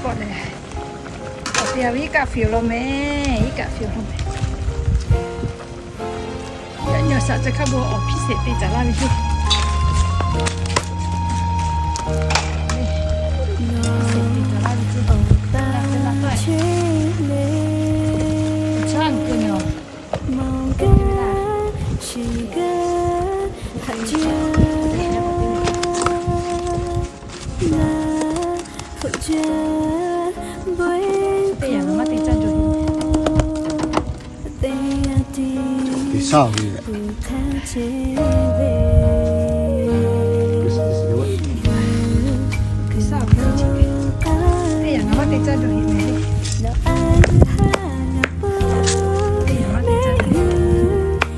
K'awꞈ lehˬ, awˬ te a ve iˉ kaˆ fiˍ lo mehˍ, iˉ kaˆ fiˍ lo mehˍ. Yaꞈ nyi awˬ shaꞈ ca hkaˇ bon awˬ hpiˇ sheˍ te caˍ laˇ ve ceˇ. Hpiˇ sheˍ te caˍ laˇ ve ceˇ. Awˬ chaˇ keu nyi-oˬ. Teˇ yanˇ ngaˬ maˇ te caˇ jaw heˆ. Teˇ saˇ ve. Teˇ yanˇ ngaˬ maˇ te caˇ jaw heˆ mehˍ. Teˇ yanˇ maˇ te caˇ jaw heˆ.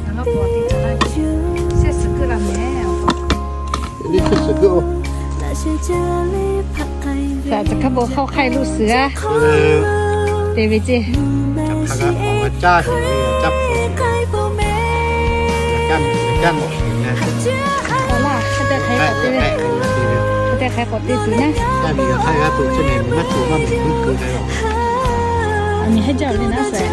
Ngaˬ maˇ k'awꞈ te caˇ laˇ ve. Shehˆ suhˍ keu la mehˍ. Shaꞈ ca hkaˇ bon hk'aw hk'ai lo suhˍ g'aˇ te ve ceˇ. Hk'aw te hk'aˬ hk'e k'awꞈ te ve, hk'aw te hk'aˬ hk'e k'awꞈ te tuˬ naˉ. Aˬ miˍ haˉ jaˇ le naˉ shehˍ.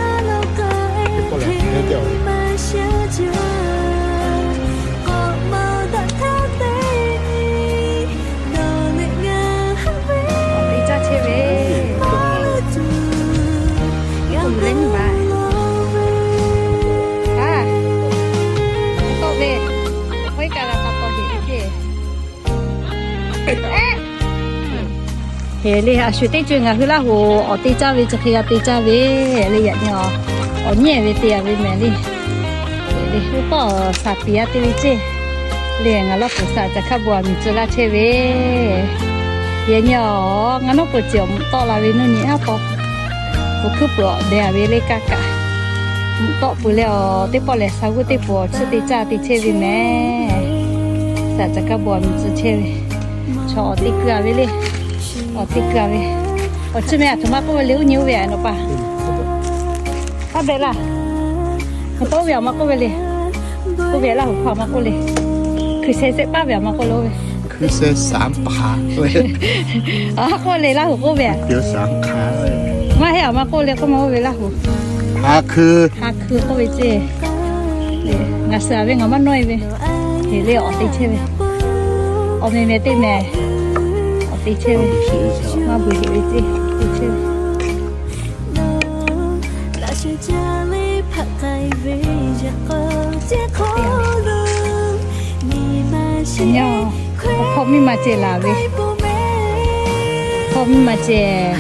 Awˬ te caˇ chehˇ ve. Tawˆ ve, k'oˆ kaꞈ la pa taw heˍ ve ceˇ. Heˍ le, a shu teˇ co ngaˬ hui Laˇ huˍ awˬ te caˇ ve chi hk'e g'a te caˇ ve le. Yaꞈ nyi awˬ nyi ve te a ve mehˍ le. Le, uˉ tawˆ shaˍ piˍ a te ve ceˇ. Le, ngaˬ Laˇ huˍ shaꞈ ca hkaˇ bon aˬ miˍ tcuh laˇ chehˇ ve. Yaꞈ nyi awˬ ngaˬ Laˇ huˍ ceˬ awˬ mvuhˇ tawˆ la ve nuˇ nyi aˉ paw, awˬ hkuiˉ puiˍ awˬ deh a ve le kaˇ kaꞈ, mvuhˇ tawˆ peuˬ leh awˬ teˇ pawˆ lehˬ, sha g'uˇ teˇ puˍ awˬ chiˇ te caˇ te chehˇ ve mehˍ. Shaꞈ ca hkaˇ bon aˬ miˍ tcuh chehˇ ve. Chaw awˬ te keu a ve le. Awˬ te keu a ve. Awˬ chiˇ meh aˬ htoꞈ ma k'oˆ ve le, uˉ nyi oˇ ve a nawˬ pa. Haˉ dehꞈ laˇ. Hk'e tawˆ ve aˬ ma k'oˆ ve le. K'oˆ ve Laˇ huˍ hk'aw aˬ ma k'oˆ le. Hkui sheh shehˆ paˇ ve aˬ ma k'oˆ lo ve. Hkui sheh shehˆ paˇ. Aˬ k'oˆ le Laˇ huˍ k'oˆ ve. Maˇ heˆ aˬ ma k'oˆ le k'oˆ ma oˇ ve Laˇ huˍ. Ha hkui. Ha hkui k'oˆ ve ceˇ. Ngaˬ suhˍ a ve ngaˬ maˇ nawˇ e ve. Heˍ le awˬ te chehˇ ve. Awˬ meh meh teˇ meh. Awˬ te chehˇ ve. Maˇ bvuhˬ heˍ ve ceˇ. Te chehˇ ve. Awˬ hkawˇ miˇ ma ceh laˬ ve. Hkawˇ miˇ ma ceh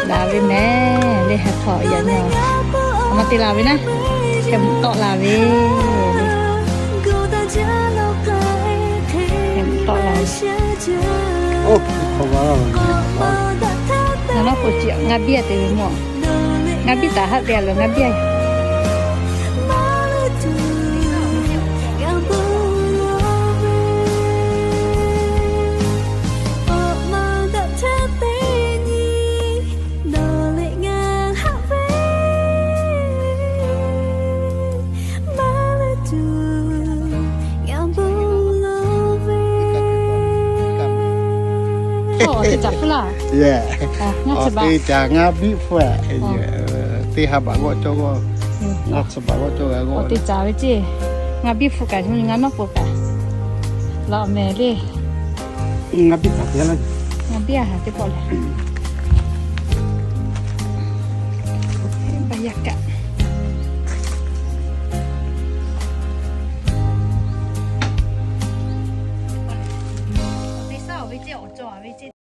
laˬ ve mehˍ le. Heh hk'aw yaꞈ nyi a ma te laˬ ve naˉ, hkeh mvuhꞈ tawˆ la ve. Hkeh mvuhꞈ tawˆ la ve. Ngaˬ Laˇ huˍ ceˬ ngaˇ biˇ a te ve mawˬ. Ngaˇ biˇ taˍ haˆ te a lehˬ ngaˇ biˇ a. Awˬ te caˍ hpu laˇ. Awˬ te caˍ ngaˇ biˇ hpu a. Teˇ ha baꞈ g'awˆ cawˇ g'awˆ, ngaˇ chi baꞈ g'awˆ cawˇ g'a g'awˆ. Awˬ te caˍ ve ceˇ. Ngaˇ biˇ hpu kaꞈ ngaˇ nawˉ peuˬ kaꞈ la mehˍ le. Ngaˇ biˇ taˍ te laˇ. Ngaˇ biˇ a ha teˇ pawˆ lehˬ. Baˬ yaˇ kaꞈ. Awˬ te caˍ ve ceˇ, awˬ cawˬ ve ceˇ.